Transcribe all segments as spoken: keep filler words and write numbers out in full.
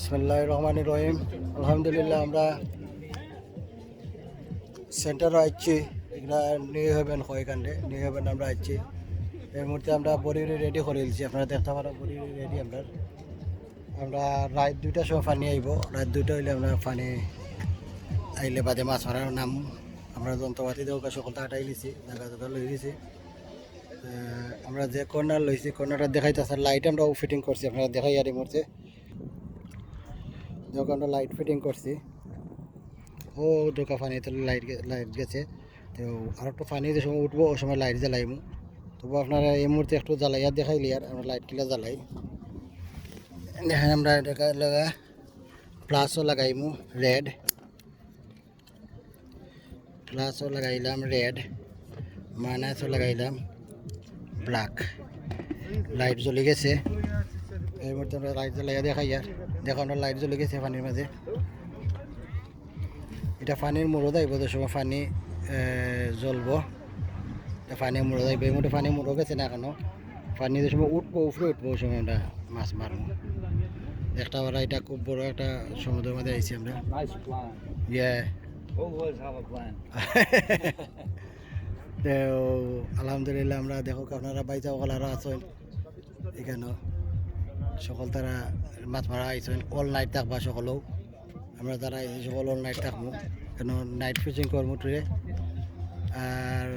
বিসমিল্লাহির রহমানির রহিম। আলহামদুলিল্লাহ, আমরা সেন্টারো আইছি, এগুলা নিউ হেভেন কয় কাণ্ডে, নিউ হেভেন আমরা আইছি। এই মুহূর্তে আমরা বড়ি রেডি করি দিছি, আপনারা দেখতা পাররা বড়ি রেডি আমরা। আমরা রাইত দুইটার সময় পানি আইবো, রাইত দুইটা অইলে আমরা পানি আইলে বাদে মাছ মারার নাম। আমরা যন্ত্রপাতি দেওয়া সকলতা হাটাই নিছি, জাগা জাগা লই গেছি। আহ, আমরা যে কর্নার লইছি, কর্নারটা দেখাইতাছি, লাইট আমরাও ফিটিং করছি, আপনারা দেখাইয়ার এই মুহূর্তে। দেখো, আমরা লাইট ফিটিং করছি। ও, দেখো, পানি তো লাইট গে-, লাইট গেছে। তো আর একটু পানি যে সময় উঠবো, ওই সময় লাইট জ্বালাইমু। তবু আপনারা এই মুহূর্তে একটু জ্বালাইয়া দেখাইলি, আর আমরা লাইট কিলা জ্বালাই। দেখেন, আমরা এটা লাগা প্লাসও লাগাইমু রেড, প্লাসও লাগাইলাম রেড, মাইনাসও লাগাইলাম ব্ল্যাক। লাইট জ্বলি গেছে। এই মুহূর্তে আমরা লাইট জ্বালাইয়া দেখাইয়ার। দেখো, আমরা লাইট জ্বলি গেছে পানির মাঝে। এটা পানির মুরো যাইব, যে সময় পানি, এ, জ্বলবো, এটা পানি মুরো যাইব। এই মুহূর্তে পানি মুরো গেছে না এখনো। পানি যে সময় উঠবো, উপরে উঠবো, ওই সময় আমরা মাছ মারবো। একটা ওরা, এটা খুব বড় একটা সমুদ্রের মধ্যে আইছি আমরা। Nice plan. Yeah. Always have a plan. তো আলহামদুলিল্লাহ, আমরা দেখো, আপনারা বাইচা ওখানে আরো আছেন এখানে, সকলতারা মাছ মারা আইছেন, অল নাইট থাকবা সকলেও। আমরা যারা আইছি সকল অল নাইট থাকবো, কেন নাইট ফিশিং করবো টুরে। আর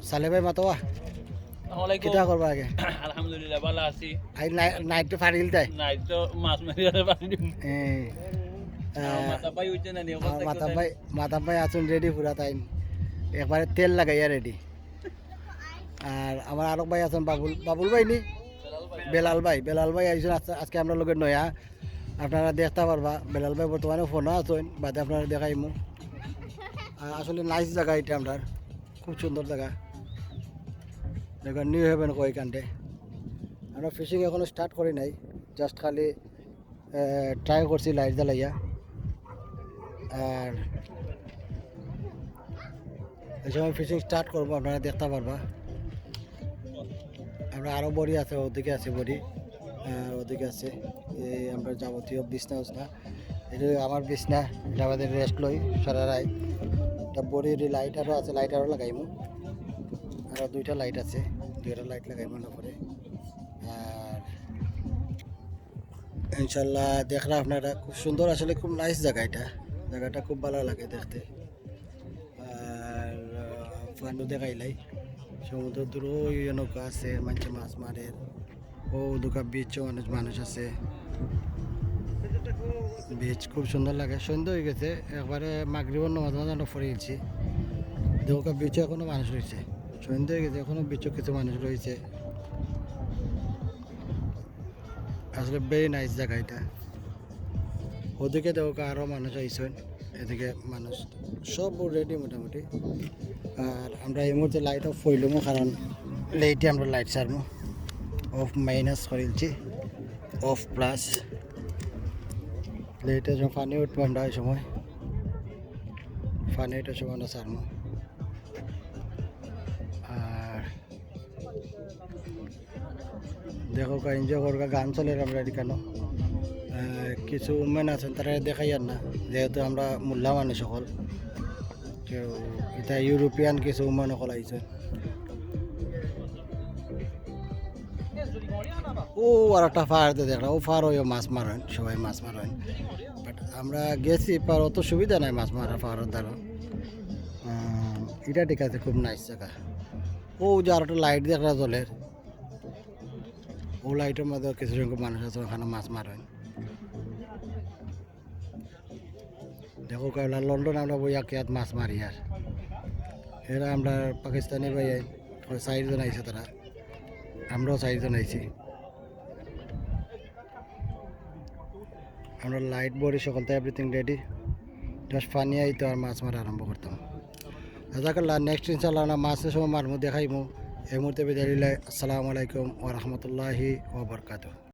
সালে ভাই মাতোয়া, আসসালামু আলাইকুম। কিতা করবা আগে? আলহামদুলিল্লাহ, ভালা আছি। আই নাই-, নাইট তো ফাড়িল তাই? নাইট তো মাছ মারি আর ফাড়িল। হ্যাঁ। আমার আহ, মাথা ভাই উঠছে না, নিয়ে আমার অবস্থা মাথা কোথায়? ভাই, মাথা ভাই আছইন রেডি পুরা তাইন, একবারে তেল লাগাইয়া রেডি। আর আমার আরক ভাই আছইন বাবুল, বাবুল ভাই নি? বেলাল ভাই, বেলাল ভাই আইছইন আজকে, আজকে আমরার লগে নয়া। আপনারা দেখতা পারবা, বেলাল ভাই বর্তমানে ফোনো আছইন, বাদে আপনারা দেখাইমু। আ-, আসলে নাইস জাগা এটা আমরার, খুব সুন্দর জাগা। দেখো, নিউ হেভেন কয় কাণ্ডে। আমরা ফিশিং এখনো স্টার্ট করি নাই, জাস্ট খালি, এ, ট্রাই করছি লাইট জ্বালাইয়া। আর এই সময় ফিশিং স্টার্ট করবো, আপনারা দেখতা পারবা। আমরা আরো বড়ি আছে, ওদিকে আছে বড়ি, আহ, ওদিকে আছে। এই আমরা যাবতীয় বিছনা উছনা, এটা আমার বিছনা, এটা আমাদের রেস্ট লই সারা রাত। এটা বড়ির লাইট আরো আছে, লাইট আরো লাগাইমু, আরো দুইটা লাইট আছে, দুইটা লাইট লাগাইমু না পরে। আর ইনশাল্লাহ দেখরা আপনারা, খুব সুন্দর, আসলে খুব নাইস জাগা এটা, জাগাটা খুব ভালা লাগে দেখতে। আর, আহ, ফান্ডু দেখাইলাই, সমুদ্র দূর ওই নৌকা আছে, মানষে মাছ মারে। ও দুকা বিচও অনেক মানুষ আছে। বিচ খুব সুন্দর লাগে। সন্ধ্যা হয়ে গেছে, একবারে মাগরিবর নামাজ মাঝে আমরা পড়ে গেছি। দুকা বিচও এখনো মানুষ রয়েছে, সন্ধ্যা হয়ে গেছে, এখনো বিচও কিছু মানুষ রয়েছে। আসলে ভেরি নাইস জাগা এটা। ওদিকে দেখো আরো মানুষ আইছইন, এদিকে মানুষ সব রেডি মোটামুটি। আর আমরা এই মুহূর্তে লাইট অফ হইলাম, কারণ লেটে আমরা লাইট ছাড়মু, অফ মাইনাস করিলছি, অফ প্লাস। লেটে যখন পানি উঠবো আমরা এই সময়, পানি উঠার সময় আমরা ছাড়মু। আর দেখো, এনজয় করবা, গান চলের আমরা এখানো। আহ, কিছু উমেন আছেন, তারা দেখাইয়ার না, যেহেতু আমরা মোল্লা মানুষ সকল। তো এটা ইউরোপিয়ান কিছু উমেন সকল আইছে। ও, আর একটা ফার দে দেখরা, ও ফার হইও মাছ মারেন, সবাই মাছ মারেন। বাট আমরা গেছি, পার অত সুবিধা নাই মাছ মারা ফারর দ্বারা। আহ, এটা ঠিক আছে, খুব নাইস জাগা। ও যে আর একটা লাইট দেখরা জ্বলের, ও লাইটর মধ্যে কিছু সংখ্যক মানুষ আছে, ওখানো মাছ মারেন। দেখো, কয়লা লন্ডন আমরা বইয়া কিয়াত মাছ মারি আর। এরা আমরা পাকিস্তানি ভাই, ওই চাইরজন আইছে তারা, আমরাও চাইরজন আইছি। আমরা লাইট বড়ি সকলতা এভরিথিং রেডি, জাস্ট পানি আইতো আর মাছ মারা আরম্ভ করতাম। জাজাকাল্লাহ, নেক্সট ইনশাল্লাহ আমরা মাছের সময় মারমু, দেখাইমু। এই মুহূর্তে বিদায় নিলাই, আসসালামু আলাইকুম ওয়া রাহমাতুল্লাহি ওয়া বারাকাতুহু।